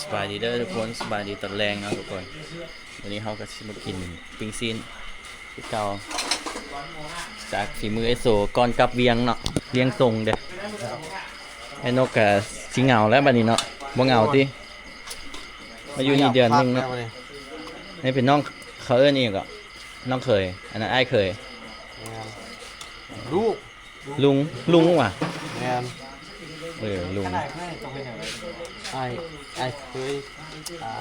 ສະບາຍດີເດີທຸກຄົນ ສະບາຍດີຕອນແລງເນາະທຸກຄົນ. ມື້ນີ້ເຮົາກໍຊິມາກິນປີ້ງຊີ້ນຄືເກົ່າ ຈາກຝີມືອ້າຍໂສກ່ອນກັບວຽງເນາະ ວຽງຊົງເດ້. ອ້າຍນົກກໍຊິເຫງົາແລ້ວບັດນີ້ເນາະ ບໍ່ເຫງົາຕິ? ມາຢູ່ນີ້ເດືອນໜຶ່ງເນາະ. ນີ້ເປັນນ້ອງ ເຂົາເອີ້ນອີ່ຫຍັງເກາະ? ນ້ອງເຂີຍ ອັນນັ້ນອ້າຍເຂີຍ ແມ່ນ ລູກ ລຸງ ລຸງຫວາ? ແມ່ນ ເອີ ລຸງ ອ້າຍ ອ້າຍເຂີຍ ອ່າ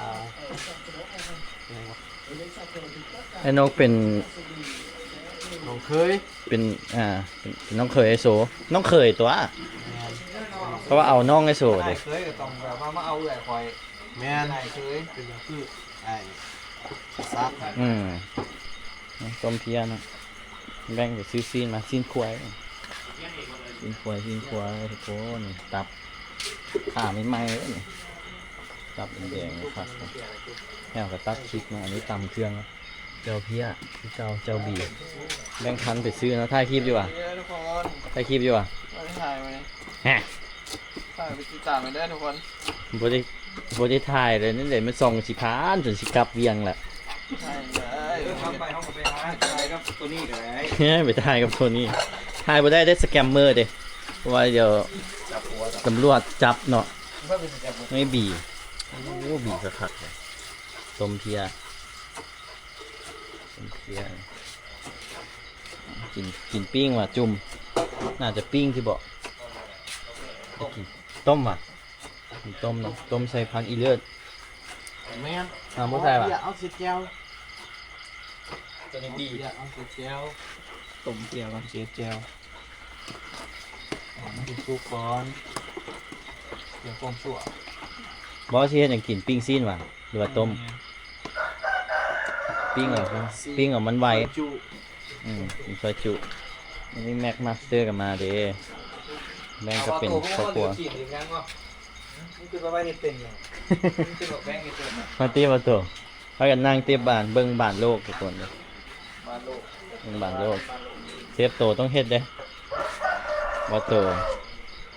ອ້າຍນົກເປັນນ້ອງເຂີຍ ເປັນ ອ່າ ເປັນ ເປັນນ້ອງເຂີຍອ້າຍໂສ ນ້ອງເຂີຍຕົວະ. ແມ່ນ ເພາະວ່າເອົານ້ອງອ້າຍໂສເດ້ ອ້າຍເຂີຍກໍຕ້ອງແບບວ່າມາເອົາເອື້ອຍຂ້ອຍ. ແມ່ນ ອ້າຍເຂີຍ ເປັນຫຍັງຄືອ້າຍສັກ ອືມ ຕົ້ມເພຍເນາະ. ແບ່ງໄປຊື້ຊີ້ນມາ ຊີ້ນຄວາຍ ຊີ້ນຄວາຍ ຊີ້ນຄວາຍທຸກຄົນ. ຕັບ ຂາໃໝ່ໆເລີຍນີ້ ຕັບແດງໆຄັກ. ແລ້ວກໍຕັດຄລິບເນາະ ອັນນີ້ຕຳເຄື່ອງ ແຈ່ວເພຍຄືເກົ່າ ແຈ່ວບີ. ແບ່ງພັນໄປຊື້ເນາະ ຖ່າຍຄລິບຢູ່ຫວາ? ຖ່າຍຄລິບຢູ່ຫວາ? ບໍ່ໄດ້ຖ່າຍ ແຮະ ຝາກໄປຕິດຕາມໄວ້ເດີທຸກຄົນ. ບໍ່ໄດ້ ບໍ່ໄດ້ຖ່າຍເລີຍ ນັ້ນແຫຼະ ມັນສ່ອງຊິຜ່ານ ຈົນຊິກັບວຽງແຫຼະ. ໄປເຮົາກໍໄປຫາຖ່າຍກັບໂຕນີ້ກໍໄດ້ ໄປຖ່າຍກັບໂຕນີ້. ຖ່າຍບໍ່ໄດ້ເດ້ ສະແກມເມີເດ້ ເພາະວ່າດຽວຕຳຫຼວດຈັບເນາະ. ໄມ່ບີ ໂອ້ ບີຄັກໆເລີຍ. ຕົ້ມເພຍ ຕົ້ມເພຍ ກິນ ກິນປີ້ງຫວາ? ຈຸ່ມ ໜ້າຈະປີ້ງຊິເບາະ ກິນ ຕົ້ມຫວາ? ຕົ້ມເນາະ ຕົ້ມໃສ່ຜັກອີເລີດ. ແມ່ນ ອ້າວ ບໍ່ໃສ່ຫວາ? ເອົາໃສ່ແຈ່ວ ໂຕນີ້ບີ ເອົາໃສ່ແຈ່ວ ຕົ້ມເພຍກ່ອນ ເສຍແຈ່ວ ໃຫ້ມັນສຸກກ່ອນ ເພື່ອຄວາມຊົ່ວ. ບໍ່ ຊິເຮັດຫຍັງກິນ? ປີ້ງຊີ້ນຫວາ ຫຼືວ່າຕົ້ມ? ແມ່ນ ປີ້ງເອົາ ປີ້ງເອົາມັນໄວ. ອືມ ກິນຊອຍຈຸ. ມື້ນີ້ແມັກມາສເຕີກໍມາເດ້ ແບ່ງກໍເປັນຄອບຄົວ. ມາຕິ ບໍ່ໂຕ ພາກັນນັ່ງຕິ ບ້ານ ເບິ່ງບ້ານໂລກທຸກຄົນ ບ້ານໂລກ ເບິ່ງບ້ານໂລກ. ເຊຟໂຕຕ້ອງເຮັດເດ້ ບໍ່ໂຕ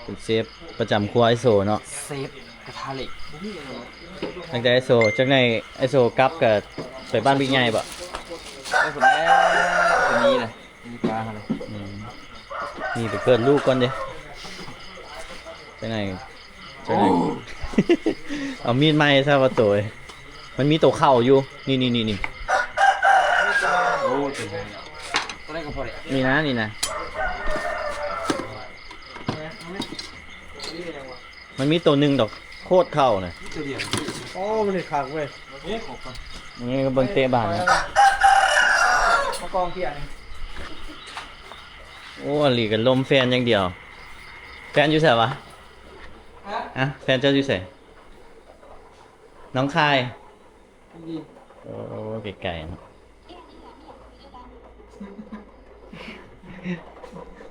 ເປັນເຊຟປະຈຳຄົວອ້າຍໂສເນາະ ເຊຟກະທະເຫຼັກ. ຕັ້ງແຕ່ອ້າຍໂສ ຈັກໜ້ອຍອ້າຍໂສກັບກໍໄປບ້ານບິກໃຫຍ່ບໍ? ໄປພຸ້ນແຫຼະ ໄປນີ້ແຫຼະ ມີປາຫັ້ນແຫຼະ. ອືມ ນີ້ໄປເກີດລູກກ່ອນເດ້ ຈັ່ງໃດ ຈັ່ງໃດ. ເອົາມີດໃໝ່ຊະວ່າໂຕຍ ມັນມີໂຕເຂົ້າຢູ່ ນີ້ໆໆໆ ໂອ້ ໂຕໃຫຍ່ ໂຕໃດກໍພໍແຫຼະ ນີ້ນະ ນີ້ນະ. ມັນມີໂຕໜຶ່ງດອກ ໂຄດເຂົ້ານະ. ໂອ້ ມັນເຮັດຄັກເວີຍ. ນີ້ກໍເບິ່ງເຕະບານນະ ມາກອງເພຍນີ້. ໂອ້ ອາລີກໍລົມແຟນຢ່າງດຽວ. ແຟນຢູ່ໃສຫວາ? ຮະ? ອະ ແຟນເຈົ້າຢູ່ໃສ? ໜອງຄາຍ. ໂອ້ ໄກໆເນາະ.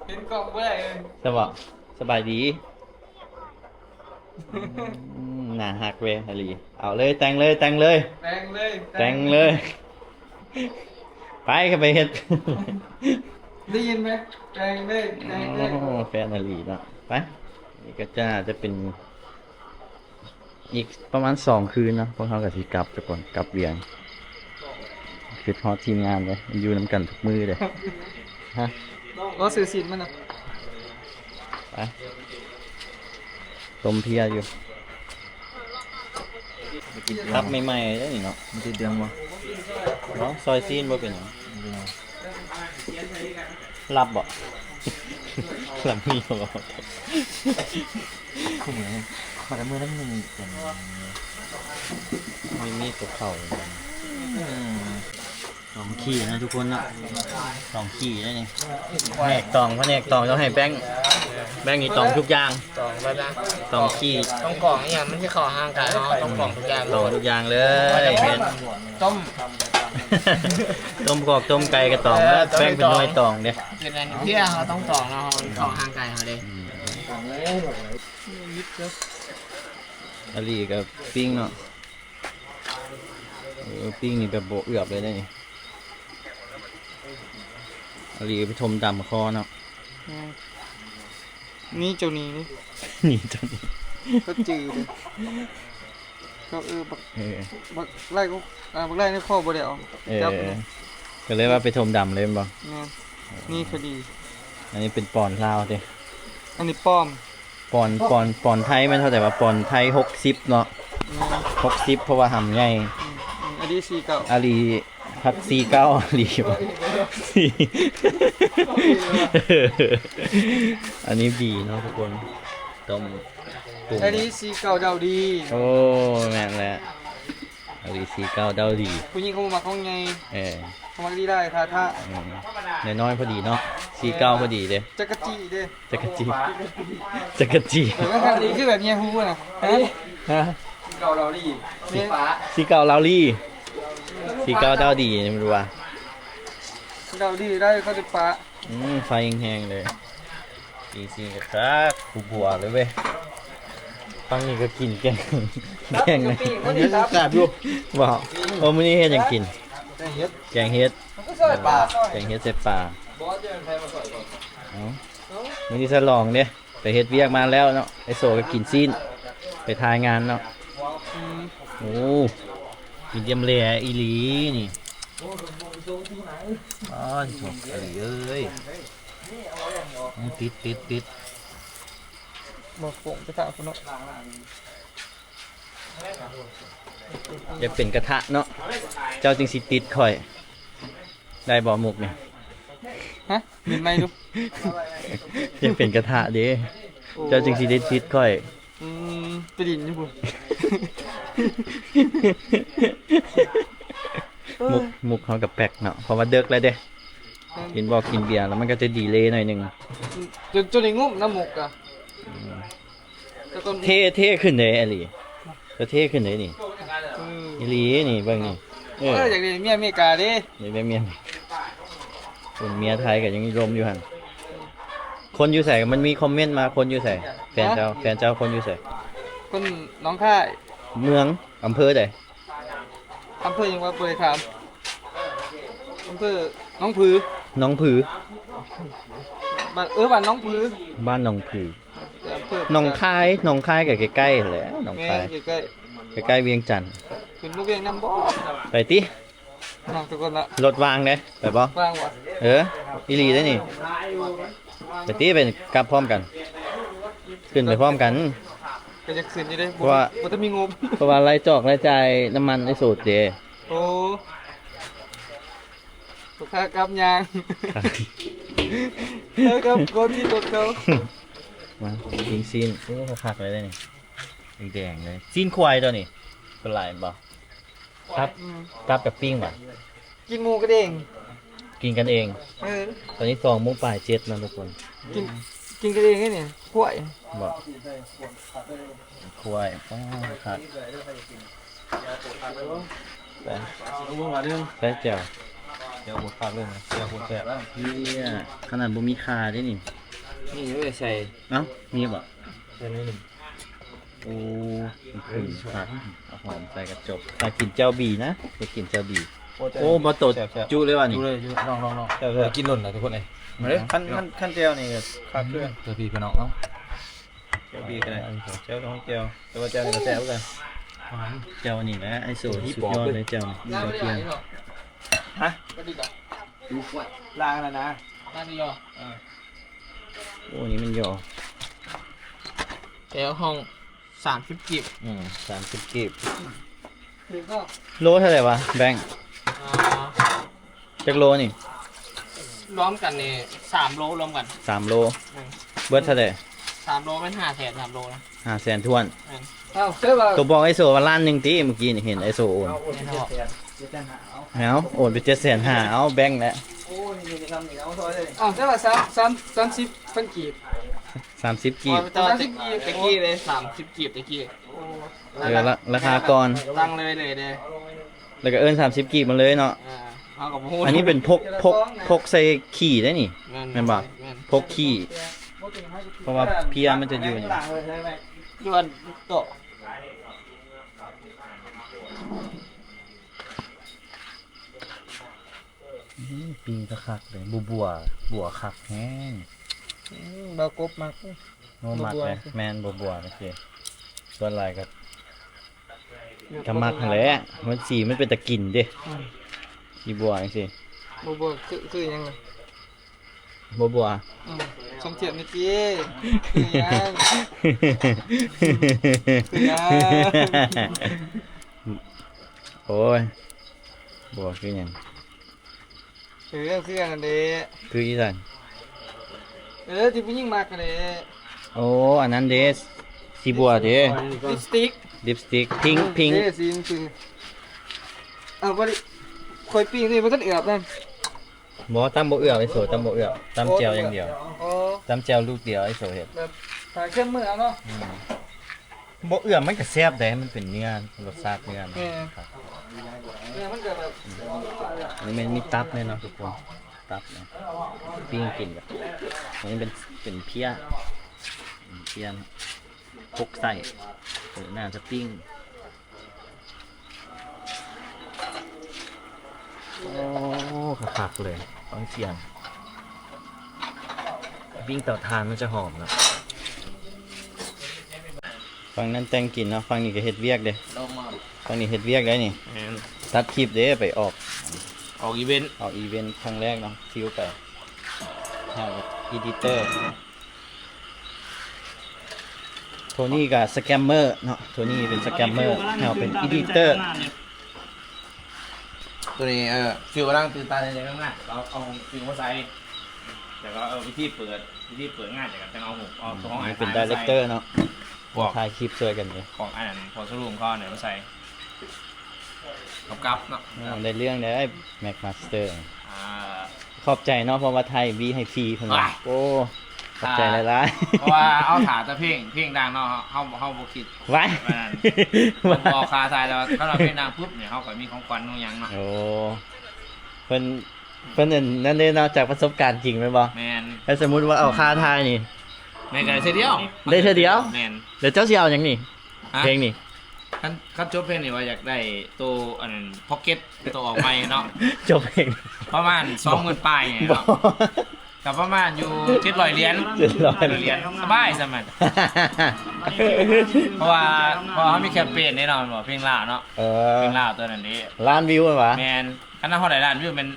ເຫັນກ້ອງບໍ່ໄດ້ເລີຍ. ສະບາຍ ສະບາຍດີ. ອືມ ໜ້າຮັກເວີຍ ອາລີ. ເອົາເລີຍ ແຕ່ງເລີຍ ແຕ່ງເລີຍ ແຕ່ງເລີຍ ແຕ່ງເລີຍ. ໄປ ກໍໄປເຮັດ ໄດ້ຍິນໄໝ? ແຕ່ງເລີຍ ແຕ່ງເລີຍ. ໂອ້ ແຟນອາລີເນາະ. ໄປ ນີ້ກໍຈະ ຈະເປັນ ອີກປະມານສອງຄືນເນາະ ພວກເຮົາກໍຊິກັບທຸກຄົນ ກັບວຽງ. ຄິດຮອດທີມງານເດ້ ຢູ່ນຳກັນທຸກມື້ເດ້. ຮະ? ກໍຊື້ຊີ້ນມັນນະ. ໄປ ຕົ້ມເພຍຢູ່ ໄປກິນຕັບໃໝ່ໆເດ້ນີ້ເນາະ. ມັນຕິດເດືອງບໍ່? ເນາະ ຊອຍຊີ້ນບໍ່ເປັນຫຍັງ. ຫຼັບບໍ່? ຫຼັບມີບໍ່? ຂະໜາດມື້ລະໜຶ່ງເປັນ ມີ ມີກັບເຂົ້າເນາະ. ອືມ ຕອງຂີ້ນະທຸກຄົນເນາະ ຕອງຂີ້ໄດ໋ນີ້. ພະແນກຕອງ ພະແນກຕອງຕ້ອງໃຫ້ແບງ ແບງນີ້ຕອງທຸກຢ່າງ ຕອງແລ້ວນະ ຕອງຂີ້ ຕ້ອງກອງອີ່ຫຍັງມັນຊິເຂົ້າຮ່າງກາຍເຮົາ ຕ້ອງກອງທຸກຢ່າງ ຕອງທຸກຢ່າງເລີຍ. ຕົ້ມ ຕົ້ມກອກຕົ້ມໄກ່ກໍຕອງ ເອີ ແບງເປັນໜ່ວຍຕອງເດ້. ເປັນອັນເພຍເຮົາຕ້ອງຕອງເນາະ ເຮົາເຂົ້າຮ່າງກາຍເຮົາເດ້. ອາລີກໍປີ້ງເນາະ. ເອີ ປີ້ງນີ້ແບບບໍ່ເອືອບເລີຍເດ້ນີ້. ອາລີໄປຖົມດຳຄໍເນາະ. ແມ່ນ ນີ້ເຈົ້ານີ້ ນີ້ເຈົ້ານີ້ ກໍຈື່ເດ້. ກໍເອີ ບັກ ເອີ ບັກໄລ່ກໍ ອ່າ ບັກໄລ່ໃນຄໍບໍ່ໄດ້ເອົາ ເອີ ຈັບຢູ່ ກໍເລີຍວ່າໄປຖົມດຳເລີຍແມ່ນບໍ່? ແມ່ນ ນີ້ພໍດີ. ອັນນີ້ເປັນປອນລາວເດ້ ອັນນີ້ປອມ ປອນ ປອນ ປອນໄທແມ່ນເທົ່າໃດວະ? ປອນໄທຫົກສິບເນາະ ແມ່ນ ຫົກສິບ ເພາະວ່າຫຳໃຫຍ່. ອືມ ອືມ ອາລີສີ່ເກົ້າ ອາລີ ພັກສີ່ເກົ້າ ອາລີ ອັນນີ້ບີເນາະທຸກຄົນ ຕົ້ມ ປຸງ ອາລີສີ່ເກົ້າ ເດົາດີ. ໂອ້ ແມ່ນແຫຼະ ອາລີສີ່ເກົ້າ ເດົາດີ. ຜູ້ຍິງເຂົາບໍ່ມັກຂອງໃຫຍ່ ເອີ ເຂົາມັກດີໄດ້ ທ່າ ທ່າ ອືມ ນ້ອຍໆ ພໍດີເນາະ ສີ່ເກົ້າ ພໍດີເດ້. ຈັກກະຈີເດ້ ຈັກກະຈີ ຈັກກະຈີ ເອີ ມັນຄືແບບເຍຮູ້ນະ ຮະ ຮະ ສີ່ເກົ້າ ເດົາດີ ສີຟ້າ ສີ່ເກົ້າ ເດົາດີ ສີ່ເກົ້າ ເດົາດີ ແມ່ນບໍ່ວະ? ເດົາດີໄດ້ ເຂົາຈະປະ ອືມ ໄຟແຮງໆ ເລີຍ ອີຊີຄັກໆ ຜູ້ບົວເລີຍເວີຍ. ຝັ່ງນີ້ກໍກິນແກງ ແກງ ແຊບຢູ່ ບໍ່? ໂອ້ ມື້ນີ້ເຮັດຫຍັງກິນ? ແກງເຫັດ ແກງເຫັດ ແກງເຫັດໃສ່ປາ ເອົ້າ ມື້ນີ້ສະຫຼອງເດ້ ໄປເຮັດວຽກມາແລ້ວເນາະ ໄອ້ໂສກໍກິນຊີ້ນ ໄປຖ່າຍງານເນາະ. ອືມ ໂອ້ ມີດຽມແລອີ່ຫຼີນີ້ ອໍ ໂທ້ ອີ່ຫຼີເອີຍ ຕິດ ຕິດ ຕິດ ບໍ່ໂປ່ງໄປທາງພຸ້ນເນາະ. ຢາກເປັນກະທະເນາະ ເຈົ້າຈຶ່ງຊິຕິດຂ້ອຍ ໄດ້ບໍ່ມຸກນີ້? ຮະ ເປັນໄໝດູ ຢາກເປັນກະທະເດ້ ໂອ້ ເຈົ້າຈຶ່ງຊິໄດ້ຕິດຂ້ອຍ. ອືມ ໄປດິນຢູ່ພຸ້ນ ມຸກ ມຸກເຮົາກໍແປັກເນາະ ເພາະວ່າເດິກແລ້ວເດ້ ເອີ ກິນບໍ່ກິນເບຍແລ້ວມັນກໍຈະດີເລໜ້ອຍໜຶ່ງ ຈົນ ຈົນໄດ້ງຸ້ມນຳມຸກກະ ອືມ. ແຕ່ກ່ອນ ເທ່ ເທ່ຂຶ້ນເດ້ອາລີ ກໍເທ່ຂຶ້ນເດ້ນີ້ ເອີ ອີ່ຫຼີນີ້ ເບິ່ງນີ້ ເອີ ເອີ ຢາກໄດ້ເມຍອາເມລິກາເດ້ ຢາກໄດ້ເມຍ ເປັນເມຍໄທກໍຍັງລົມຢູ່ຫັ້ນ. ຄົນຢູ່ໃສ? ມັນມີຄອມເມັນມາ ຄົນຢູ່ໃສ? ແຟນເຈົ້າ ຮະ? ແຟນເຈົ້າຄົນຢູ່ໃສ? ຄົນໜອງຄາຍ. ເມືອງ ອຳເພີໃດ? ອຳເພີຫຍັງວະ? ບໍ່ໄດ້ຖາມ. ອຳເພີໜອງຜື. ໜອງຜື. ບ້ານ ເອີ ບ້ານໜອງຜື. ບ້ານໜອງຜື. ແຕ່ອຳເພີ ໜອງຄາຍ. ໜອງຄາຍກໍໃກ້ໆ ຫັ້ນແຫຼະ ໜອງຄາຍ. ແມ່ນ ໃກ້ໆ ໃກ້ໆ ວຽງຈັນ. ຂຶ້ນມາວຽງນຳບໍ່? ໄປຕິ. ເອົາ ທຸກຄົນລະ ລົດວ່າງເດ້ ໄປບໍ່? ວ່າງວະ? ເອີ ອີ່ຫຼີເດ້ນີ້. ໄປຕິ ໄປກັບພ້ອມກັນ ຂຶ້ນໄປພ້ອມກັນ. ກໍຢາກຂຶ້ນຢູ່ເດ້ ເພາະວ່າ ບໍ່ທັນມີງົບ ເພາະວ່າລາຍຈອກລາຍຈ່າຍນ້ຳມັນໄອ້ໂສດເດ້. ໂອ້ ລູກຄ້າກັບຍ່າງ ແລ້ວກັບຄົນທີ່ລົດເຂົາ. ມາ ປີ້ງຊີ້ນ. ໂອ້ ຄັກໆ ເລີຍເດ້ນີ້ ແດງໆ ເລີຍ. ຊີ້ນຄວາຍຕົວນີ້ ສ່ວນຫຼາຍແມ່ນບໍ່? ຕັບ ອືມ ຕັບກັບປີ້ງຫວາ? ກິນໝູກັນເອງ ກິນກັນເອງ. ເອີ ຕອນນີ້ສອງໂມງປາຍເຈັດແລ້ວທຸກຄົນ. ກິນ ກິນກັນເອງເດ້ນີ້ ຄວາຍ. ບໍ່ ຄວາຍ. ປ້າ ຄັກ. ແຊບ ແຊບແຈ່ວ. ແຈ່ວໂຄດຄັກເລີຍນະ ແຈ່ວໂຄດແຊບ. ເອີ ຂະໜາດບໍ່ມີຂ່າເດ້ນີ້. ນີ້ເວີຍ ໃສ່ ເອົ້າ ມີບໍ່? ໃສ່ໜ້ອຍໜຶ່ງ. ໂອ້ ມັນຂຶ້ນຄັກ ເອົາຫອມໃສ່ກະຈົບ. ຖ້າກິນແຈ່ວບີນະ ໄປກິນແຈ່ວບີ. ໂອ້ ໂອ້ ບໍ່ໂຕ ແຊບໆ ຈຸເລີຍວ່ານີ້ ຈຸເລີຍ ຈຸ ລອງໆໆ. ແຊບໆ ກິນລົ້ນລະທຸກຄົນເອີຍ. ມາເດີ ຄັນ ຄັນ ຄັນແຈ່ວນີ້ກໍຄັກເດີ ເອີ ພີ່ນ້ອງເນາະ. ແຈ່ວບີກໍໄດ້ ແຈ່ວດອງແຈ່ວ ແຕ່ວ່າແຈ່ວນີ້ກໍແຊບຄືກັນ. ຫວານ ແຈ່ວອັນນີ້ແຫຼະ ໄອ້ໂສ ສຸດຍອດເລີຍແຈ່ວນີ້. ແຈ່ວຄຽງ ຮະ ລ້າງແລ້ວນະ ລ້າງນີ້ຫວາ? ເອີ ໂອ້ ນີ້ມັນຫຍໍ້ ແຕ່ຫ້ອງ ສາມສິບກີບ. ອືມ ສາມສິບກີບ. ໂລເທົ່າໃດວະແບງ? ອ່າ ຈັກໂລນີ້? ລວມກັນນີ້ສາມໂລ ລວມກັນສາມໂລ. ແມ່ນ ເບິດເທົ່າໃດ? ສາມໂລແມ່ນຫ້າແສນ ສາມໂລນະ ຫ້າແສນຖ້ວນ. ແມ່ນ. ເອົ້າ ໂຕບອກໄອ້ໂສວ່າລ້ານໜຶ່ງຕິ ມື້ກີ້ນີ້ເຫັນໄອ້ໂສໂອນ. ແມ່ນ. ເອົາ ໂອນໄປເຈັດແສນຫ້າ ເອົາແບ່ງແຫຼະ. ໂອ້ຍ ນີ້ທຳນີ້ເອົາຊອຍເລີຍ. ເອົ້າ ແຕ່ວ່າສາມ ສາມ ສາມສິບພັນກີບ ສາມສິບກີບ ສາມສິບກີບ ແຕ່ກີ້ເດ້ ສາມສິບກີບແຕ່ກີ້. ໂອ້ ເອີ ລາ ລາຄາກ່ອນ ຕັ້ງເລີຍເລີຍເດ້ ແລ້ວກໍເອີ້ນສາມສິບກີບມາເລີຍເນາະ. ອ່າ ເຮົາກໍບໍ່ຮູ້ ອັນນີ້ເປັນພົກ ພົກ ພົກໃສ່ຂີ້ໄດ້ນີ້. ແມ່ນ ແມ່ນບໍ່? ແມ່ນ ພົກຂີ້ ເພາະວ່າເພຍມັນຈະຢູ່ນີ້ ຢູ່ອັນໂຕະ. ອືມ ປີ້ງຄັກໆ ເລີຍ ບົວໆ ບົວຄັກແຮງ. ອືມ ບ່າວກົບມັກ ໂອ້ ມັກເລີຍ. ແມ່ນ ບົວໆ ຈັ່ງຊີ້ ສ່ວນຫຼາຍກໍ ກໍມັກຫັ້ນແຫຼະ ມັນສີມັນເປັນຕາກິນເດ້. ອືມ ສີບົວຈັ່ງຊີ້ ບົວ ບົວຄື ຄືຫຍັງນະ? ບົວ ບົວ ອືມ ສົມທຽບນີ້ຕິ ຄືຫຍັງ? ຄືຫຍັງ? ໂອ້ຍ ບົວຄືຫຍັງ? ເອີ ຄືອັນນັ້ນເດ້. ຄືອີ່ຫຍັງ? ເອີ ທີ່ຜູ້ຍິງມັກຫັ້ນເດ້. ໂອ້ ອັນນັ້ນເດ້ ສີບົວເດ້. ລິບສະຕິກ ລິບສະຕິກ ພິງ ພິງ ເດ້ ສີມັນຄື ເອົາ ບໍ່ໄດ້ ຂ້ອຍປີ້ງນີ້ບໍ່ທັນເອືອບນຳ. ບໍ່ ຕຳບໍ່ເອືອບ ໄອ້ໂສ ຕຳບໍ່ເອືອບ ຕຳແຈ່ວຢ່າງດຽວ. ໂອ້ ຕຳແຈ່ວລູກດຽວ ໄອ້ໂສເຮັດ ແບບຖ້າເຄັມມືເອົາເນາະ. ອືມ ບໍ່ເອືອບມັນກໍແຊບເດ້ ມັນເປັນເນື້ອ ລົດຊາດເນື້ອ. ແມ່ນ ເນື້ອມັນກໍແບບ ອັນນີ້ແມ່ນມີຕັບແນ່ເນາະທຸກຄົນ ຕັບເນາະ ປີ້ງກິນແບບ ອັນນີ້ເປັນ ເປັນເພຍ ເພຍ ພົກໃສ່ ເອີ ໜ້າຈະປີ້ງ. ໂອ້ ຄັກໆ ເລີຍ ຟັງສຽງ ປີ້ງເຕົາຖ່ານມັນຈະຫອມເນາະ. ຝັ່ງນັ້ນແຕ່ງກິນເນາະ ຝັ່ງນີ້ກໍເຮັດວຽກເດ້. ຝັ່ງນີ້ເຮັດວຽກໄດ໋ນີ້. ແມ່ນ ຕັດຄລິບເດ້ ໄປອອກ ອອກອີເວັນ ອອກອີເວັນຄັ້ງແລກເນາະ ຟິວໄປ ເຮົາເອດິເຕີ. ໂທນີ້ກໍສະແກມເມີເນາະ ໂທນີ້ເປັນສະແກມເມີ ເຮົາເປັນເອດິເຕີ. ໂຕນີ້ ເອີ ຟິວກຳລັງຕື່ນຕາຕື່ນໃຈກັບງານ ເອົາ ເອົາຟິວມາໃສ່ ແລ້ວກໍ ເອີ ວິທີເປີດ ວິທີເປີດງານ ແລ້ວກໍຈັ່ງເອົາຮູບ ເອົາໂຕຂອງອ້າຍ ເປັນໄດເຣັກເຕີເນາະ ພວກຖ່າຍຄລິບຊ່ວຍກັນເດ້ ຂອງອັນນັ້ນ ພວກໂຊຣູມເຂົາເອົາມາໃສ່ ກັບກັບເນາະ. ໂອ້ ໄດ້ເລື່ອງເດ້ ແມັກມາສເຕີ ອ່າ ຂອບໃຈເນາະ ເພາະວ່າຖ່າຍເອັມວີໃຫ້ຟຣີເພິ່ນວ່າ. ໂອ້ ຂອບໃຈຫຼາຍໆ ເພາະວ່າເຮົາຖ້າແຕ່ເພງ ເພງດັງເນາະ ເຮົາ ເຮົາບໍ່ຄິດ ວ້າຍ ວ່ານັ້ນ ບໍ່ຄ່າຖ່າຍ ແລ້ວຄັນວ່າເພງດັງປຸບນີ້ ເຮົາກໍມີຂອງຂວັນຂອງຫຍັງເນາະ. ໂອ້ ເພິ່ນ ເພິ່ນອັນນັ້ນເດ້ເນາະ ຈາກປະສົບການຈິງແມ່ນບໍ່? ແມ່ນ ຖ້າສົມມຸດວ່າເອົາຄ່າຖ່າຍນີ້ ແມ່ນກໍໄດ້ເທື່ອດຽວ ໄດ້ເທື່ອດຽວ. ແມ່ນ ແລ້ວເຈົ້າຊິເອົາຫຍັງນີ້? ຮະ? ເພງນີ້ ຄັນ ຄັນຈົບເພງນີ້ວ່າຢາກໄດ້ໂຕອັນພັອກເກັດ ໂຕອອກໃໝ່ເນາະ ຈົບເພງປະມານສອງໝື່ນປາຍນີ້ເນາະ ກໍປະມານຢູ່ເຈັດຮ້ອຍຫຼຽນ ເຈັດຮ້ອຍຫຼຽນ ສະບາຍສ່ຳນັ້ນ ເພາະວ່າ ເພາະວ່າເຮົາມີແຄມເປນແນ່ນອນ ເພງລາວເນາະ. ເອີ ເພງລາວໂຕນັ້ນເດ້ ລ້ານວິວແມ່ນບໍ່? ແມ່ນ ຄັນເຮົາໄດ້ລ້ານວິວແມ່ນ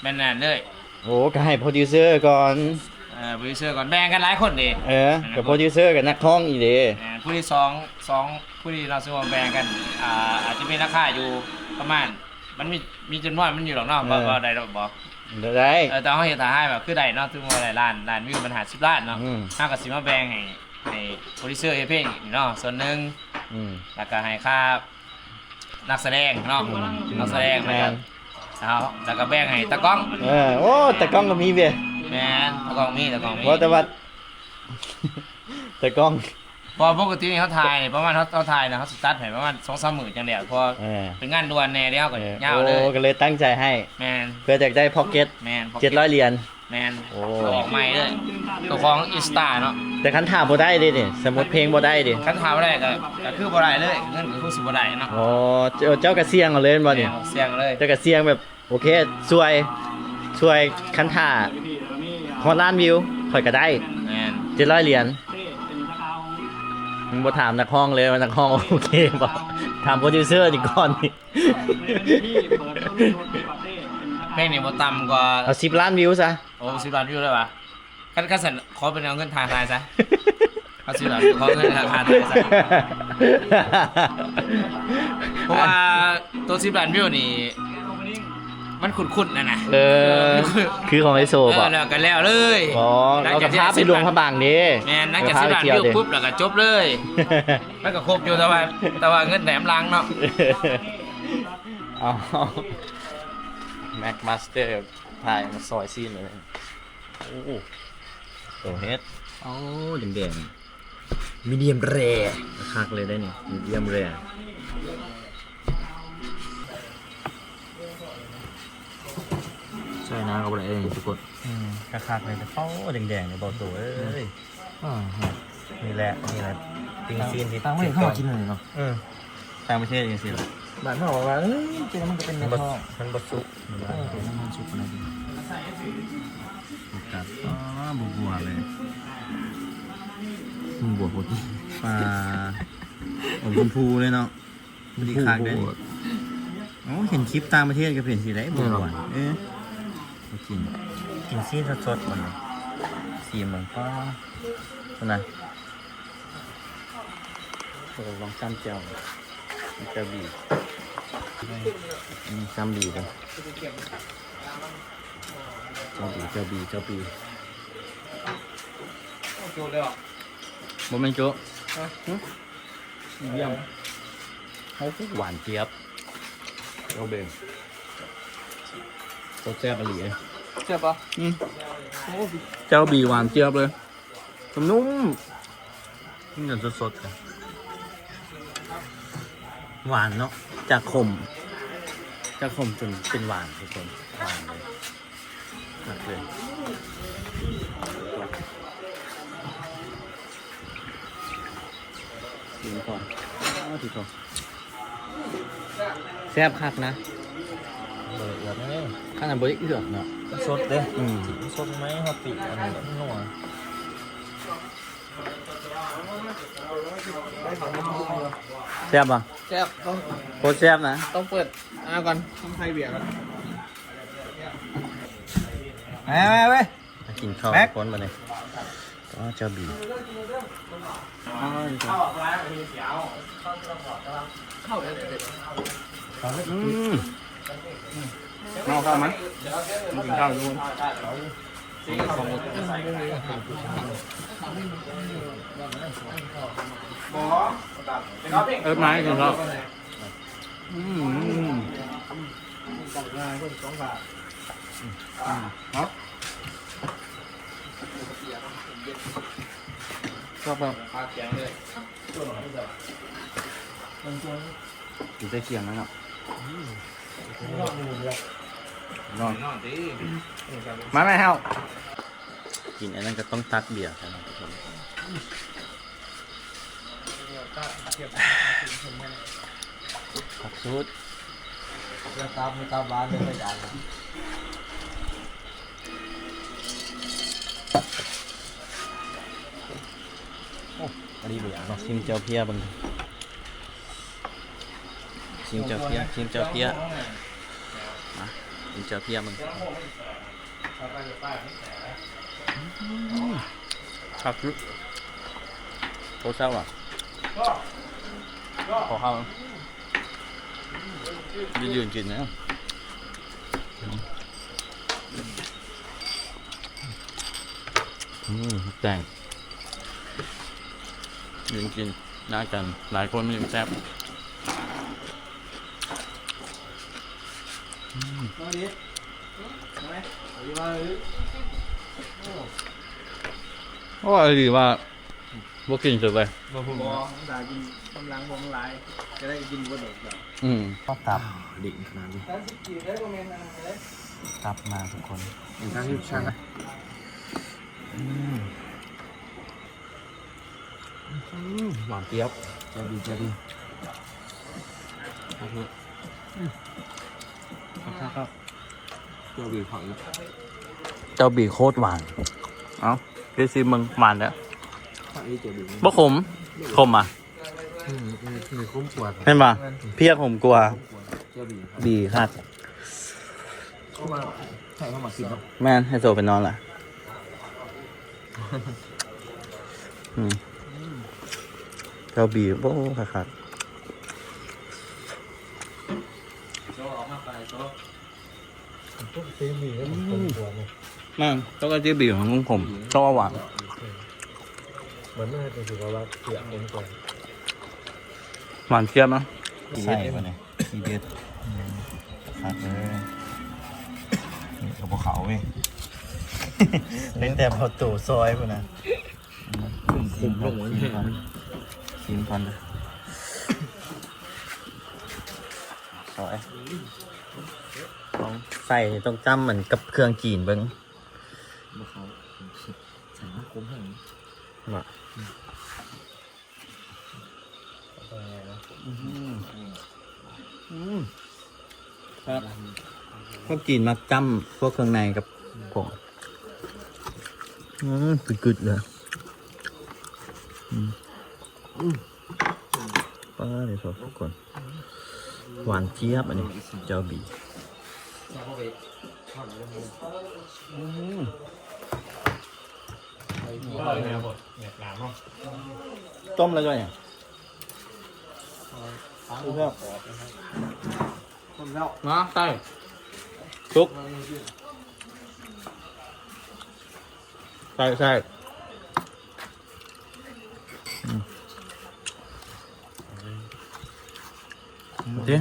ແມ່ນນັ້ນເລີຍ. ໂອ້ ກໍໃຫ້ໂປຣດິວເຊີກ່ອນ ເອີ ໂປຣດິວເຊີກ່ອນ ແບ່ງກັນຫຼາຍຄົນເດ້. ເອີ ກໍໂປຣດິວເຊີກັບນັກຮ້ອງອີກເດ້. ແມ່ນ ຜູ້ທີສອງ ສອງຜູ້ນີ້ເນາະ ສົມມຸດວ່າແບ່ງກັນ ອ່າ ອາດຈະມີລາຄາຢູ່ປະມານ ມັນມີ ມີຈຳນວນມັນຢູ່ດອກເນາະ. ເອີ ເວົ້າ ເວົ້າໄດ້ດອກບໍ່? ໄດ້ ເອີ ແຕ່ເຮົາເຮັດຖ້າໃຫ້ແບບຄືໄດ້ເນາະ ສົມມຸດວ່າໄດ້ລ້ານ ລ້ານວິວ ມັນຫ້າສິບລ້ານເນາະ. ອືມ ເຮົາກໍຊິມາແບ່ງໃຫ້ ໃຫ້ໂປຣດິວເຊີເຮັດເພງນີ້ເນາະ ສ່ວນໜຶ່ງ. ອືມ ແລ້ວກໍໃຫ້ຄ່າ ນັກສະແດງເນາະ ອືມ ນັກສະແດງ ແມ່ນ ແລ້ວກໍ ເອົາ ແລ້ວກໍແບ່ງໃຫ້ຕາກ້ອງ. ເອີ ໂອ້ ຕາກ້ອງກໍມີເວີຍ. ແມ່ນ ຕາກ້ອງມີ ຕາກ້ອງມີ ບໍ່ ແຕ່ວ່າ ຕາກ້ອງ ເພາະປົກກະຕິນີ້ເຮົາຖ່າຍປະມານ ເຮົາ ເຮົາຖ່າຍນະ ເຮົາຊິຕັດໃຫ້ປະມານສອງສາມມື້ຈັ່ງແລ້ວ ເພາະ ເອີ ເປັນງານດ່ວນແດ່ ແລ້ວກໍ ເອີ ຍາວເລີຍ. ໂອ້ ກໍເລີຍຕັ້ງໃຈໃຫ້ ແມ່ນ ເພື່ອຈະໄດ້ພັອກເກັດ. ແມ່ນ ພັອກເກັດ ເຈັດຮ້ອຍຫຼຽນ. ແມ່ນ ໂອ້ ອອກໃໝ່ເລີຍ ໂຕຂອງອິນສະຕາເນາະ. ແຕ່ຄັນຖ້າບໍ່ໄດ້ເດ້ນີ້ ສົມມຸດເພງບໍ່ໄດ້ເດ້ ຄັນຖ້າບໍ່ໄດ້ກໍ ກໍຄືບໍ່ໄດ້ເລີຍ ເງິນກໍຄືຊິບໍ່ໄດ້ເນາະ. ອໍ ເຈົ້າ ເຈົ້າກໍສ່ຽງເອົາເລີຍແມ່ນບໍ່ນີ້? ແມ່ນ ສ່ຽງເລີຍ ເຈົ້າກໍສ່ຽງແບບ ໂອເຄ ຊ່ວຍ ຊ່ວຍ ຄັນຖ້າຮອດລ້ານວິວ ຂ້ອຍກໍໄດ້. ແມ່ນ ເຈັດຮ້ອຍຫຼຽນ. ມັນບໍ່ຖາມນັກຮ້ອງເລີຍວ່ານັກຮ້ອງໂອເຄບໍ່? ຖາມໂປຣດິວເຊີນີ້ກ່ອນ. ເພງນີ້ບໍ່ຕ່ຳກວ່າ ເອົາສິບລ້ານວິວຊະ. ໂອ້ ສິບລ້ານວິວເລີຍຫວາ? ຄັນ ຄັນຊັ້ນຂໍເປັນເອົາເງິນທ່າທາຍຊະ ເອົາສິບລ້ານ ຂໍເງິນທ່າທາຍຊະ. ເພາະວ່າໂຕສິບລ້ານວິວນີ້ ມັນຄຸ້ນໆ ຫັ້ນນະ. ເອີ ຄືຂອງໄອໂຊ ເອີ ບໍ່? ແລ້ວກໍແລ້ວເລີຍ. ອໍ ເຮົາກໍພາໄປຫຼວງພະບາງເດ້. ແມ່ນ ຫຼັງຈາກສິບລ້ານວິວປຸບ ແລ້ວກໍຈົບເລີຍ. ມັນກໍຄົບຢູ່ ແຕ່ວ່າ ແຕ່ວ່າເງິນແຖມຫຼັງເນາະ. ເອົາ ແມັກມາສເຕີ ຖ່າຍມາຊອຍຊີນເລີຍ. ໂອ້ ໂຕເຮັດ ໂອ້ ແດງໆ ມີດຽມແຣ ຄັກເລີຍໄດ໋ນີ້ ມີດຽມແຣ. ໃສ່ໜ້າກໍບໍ່ໄດ້ເດ້ທຸກຄົນ. ອືມ ຄັກໆ ເລີຍ ໂອ້ ແດງໆ ເລີຍ ເບົາໂຕເອີຍ. ອ່າ ນີ້ແຫຼະ ນີ້ແຫຼະ ປີ້ງຊີ້ນທີ່ ຕ່າງປະເທດເຂົາກິນເລີຍເນາະ. ເອີ ຕ່າງປະເທດຈັ່ງຊີ້ແຫຼະ ບ້ານເຮົາວ່າ ເອີຍ ກິນແລ້ວມັນກໍເປັນເນື້ອທ້ອງ ມັນບໍ່ ມັນບໍ່ສຸກ. ເອີ ມັນສຸກນະ. ໂຟກັສ ອໍ ບົວໆ ເລີຍ ບົວໂພດ ປາ ອົມຊົມພູເລີຍເນາະ. ດີຄັກเด้อ โอ้ เห็นคลิปต่างประเทศก็เป็นสิได้ แม่นบ่ บ่ม่วน เออ บ่กิน กินซีนสดๆ ก่อนเลย ซีนมันก็ นะ เออ ลองจ้ำแจ่ว แจ่วบี อืม จ้ำบีก่อน แจ่วบี แจ่วบี แจ่วบี โจ๊ะเลยเหรอ บ่แม่นโจ๊ะ ฮะ หึ เยี่ยม เขาคือหวานเจี๊ยบ โอเค รสแซ่บอีหลี แซ่บปะ อืม โอ้ แจ่วบีหวานเจี๊ยบเลย นุ่ม กินกันสดๆ เลย หวานเนาะ จากขม จากขมจนเป็นหวานทุกคน หวานเลย คักเลย ชิมก่อน อ้าว ทีโต แซ่บคักนะ บ่ได้เอือบเด้ ขนาดบ่ได้เอือบเนาะ มันสดเด้ อืม มันสดใหม่ เฮาปิ้งอันนี้มันนัว แซ่บบ่ แซ่บ ต้อง โคตรแซ่บนะ ต้องเปิด อ่า ก่อน ต้องใส่เบียร์ก่อน มา มาเว้ย มากินข้าว แม็ก ทุกคน บัดนี้ อ๋อ เจ้าบี อืม เอาข้าวไหม มากินข้าวทุกคน เอิ้นมาให้กินข้าว อืม ครับ ครับ ครับ กินใส่เคียงแล้วเนาะ นอน มาแม่เฮา กินอันนั้นก็ต้องตักเบียร์กันนะทุกคน ผักสูตร แล้วตาม ตามบ้านเลย ไม่อยาก โอ้ อันนี้เบียร์เนาะ ชิมแจ่วเพี้ยเบิ่ง ชิมแจ่วเพี้ย ชิมแจ่วเพี้ย มา ชิมแจ่วเพี้ยเบิ่ง อืม คักอยู่ โคตรแซ่บว่ะ ขอข้าว ยืนๆ กินนะ อืม แตง ยืนกินหน้ากัน หลายคนมันยังแซ่บ อืม โอ้ ดีว่า บ่กินสุดเลย บ่ บ่ มันตากินกำลังบ่มันหลาย จะได้กินบ่ดอกจ้ะ อืม ก็ตับ ดิ่งขนาดนี้ ตับมาทุกคน อีกครั้งที่ใช่ อืม อืม หวานเจี๊ยบ จะดี จะดี ครับ อืม ครับ ครับ เจ้าบีผัก เจ้าบีโคตรหวาน เอ้า ไปชิมมึง หวานแล้ว ผักอีเจ้าบี บ่ขม ขมอ่ะ อืม มี มีขมกว่า เห็นปะ เพี้ยขมกว่า เจ้าบีครับ บีครับ เข้ามา ใช่ เข้ามากินเนาะ แม่น ให้โซไปนอนละ อืม เจ้าบี โอ้ คักๆ โซออกมาไป โซ ซีบีแล้วมันขมกว่าเนี่ย แม่น ต้องเอาซีบีของผม ชอบหวาน เหมือนไม่ให้เป็นสุขภาพเสียคนก่อน หวานเจี๊ยบนะ ใส่ไปเลย ทีเด็ด อืม คักเลย นี่กับพวกเขาเว้ย เป็นแต่พอโตซอยพุ่นนะ อืม คุ้มๆ ลงไว้ ชิมก่อน ชิมก่อนเด้อ ซอย ต้องใส่ ต้องจ้ำเหมือนกับเครื่องจีนเบิ่ง บ่เขา ใส่น้ำขมแห้ง บ่ อืม อืม ครับ พวกจีนมักจ้ำพวกเครื่องในกับผง อืม กึดๆ เลย อืม อืม ไป ປາດ ເດີທຸກຄົນ ຫວານຈຽບ ອັນນີ້ແຈ່ວບີ. ອືມ ຕົ້ມແລ້ວຈ້ອຍຫຍັງ? ມາໃສ່ ສຸກ ໃສ່ ໃສ່ ອືມ ເດ້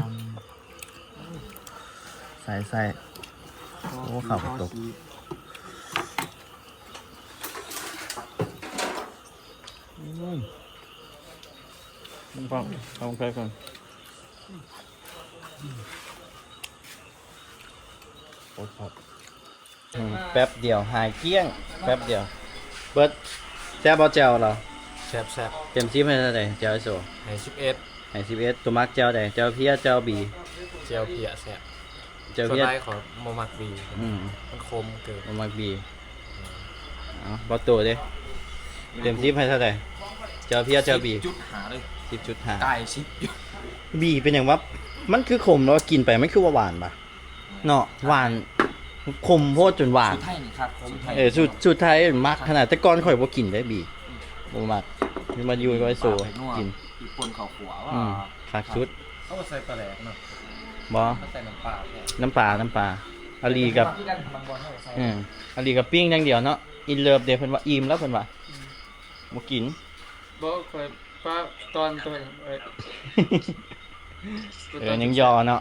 ໃສ່ ໃສ່ ໂອ້ ເຂົ້າກະຕຸກ ອືມ ເບິ່ງ ເອົາໃສ່ກ່ອນ ໂອ້ ຄັກ. ອືມ ແປັບດຽວຫາຍກ້ຽງ ແປັບດຽວເບິດ. ແຊບບໍ່ແຈ່ວລາວ? ແຊບໆ. ເຕັມສິບໃຫ້ເທົ່າໃດແຈ່ວໄອໂຊ? ໃຫ້ສິບເອັດ ໃຫ້ສິບເອັດ. ໂຕມັກແຈ່ວໃດ? ແຈ່ວເພຍ ແຈ່ວບີ? ແຈ່ວເພຍແຊບ. ແຈ່ວເພຍ ສ່ວນຫຼາຍຂ້ອຍບໍ່ມັກບີ. ອືມ ມັນຂົມເກີນ. ບໍ່ມັກບີ. ເອົາ ບໍ່ໂຕເດ້ ເຕັມສິບໃຫ້ເທົ່າໃດ? ແຈ່ວເພຍ ແຈ່ວບີ? ສິບຈຸດຫ້າເລີຍ. ສິບຈຸດຫ້າ ຕາຍສິບຢູ່. ບີເປັນຫຍັງວະ? ມັນຄືຂົມແລ້ວກິນໄປມັນຄືວ່າຫວານບາ? ເນາະ ຫວານ ຂົມໂພດຈົນຫວານ. ສູດໄທນີ້ຄັກ ສູດໄທ. ເອີ ສູດ ສູດໄທມັກຂະໜາດ. ແຕ່ກ່ອນຂ້ອຍບໍ່ກິນເດ້ບີ ບໍ່ມັກ. ມາຢູ່ກັບໄອໂຊກິນ ອີ່ປົນເຂົ້າຂົ້ວ. ອືມ ຄັກສຸດ. ເຂົາບໍ່ໃສ່ປາແດກເນາະ. ບໍ່ ເຂົາໃສ່ນ້ຳປາແທ້. ນ້ຳປາ ນ້ຳປາ. ອາລີກັບ ເອີ ອາລີກັບປີ້ງຢ່າງດຽວເນາະ. ອິນເລີບເດ້ ເພິ່ນວ່າອີ່ມແລ້ວ ເພິ່ນວ່າ ອືມ ບໍ່ກິນ. ບໍ່ ຂ້ອຍປະຕອນຕົວເອງໄວ້. ເອີ ຍັງຍໍເນາະ.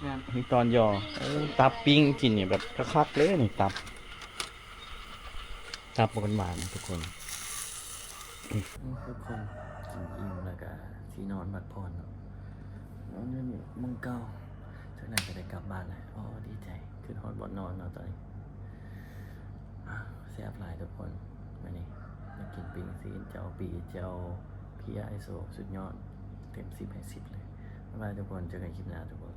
ແມ່ນ ຍັງຕອນຍໍ. ໂອ້ ຕັບປີ້ງກິນນີ້ແບບຄັກໆເລີຍນີ້ ຕັບ ຕັບໝວານໆ ທຸກຄົນ. ທຸກຄົນກິນອີ່ມແລ້ວກະຊິນອນພັກຜ່ອນເນາະ. ນອນຢູ່ນີ້ໝ່ອງເກົ່າ. ຈາກນັ້ນກະໄດ້ກັບບ້ານແລ້ວ. ໂອ້ ດີໃຈ ຄຶດຮອດບ່ອນນອນເນາະຕອນນີ້. ແຊບຫຼາຍທຸກຄົນ. ມື້ນີ້ມາກິນປີ້ງຊີ້ນ ແຈ່ວບີ ແຈ່ວເພຍ ໄອໂຊ ສຸດຍອດ. ເຕັມສິບໃຫ້ສິບເລີຍ. ບາຍບາຍທຸກຄົນ ເຈີກັນຄລິບໜ້າທຸກຄົນ.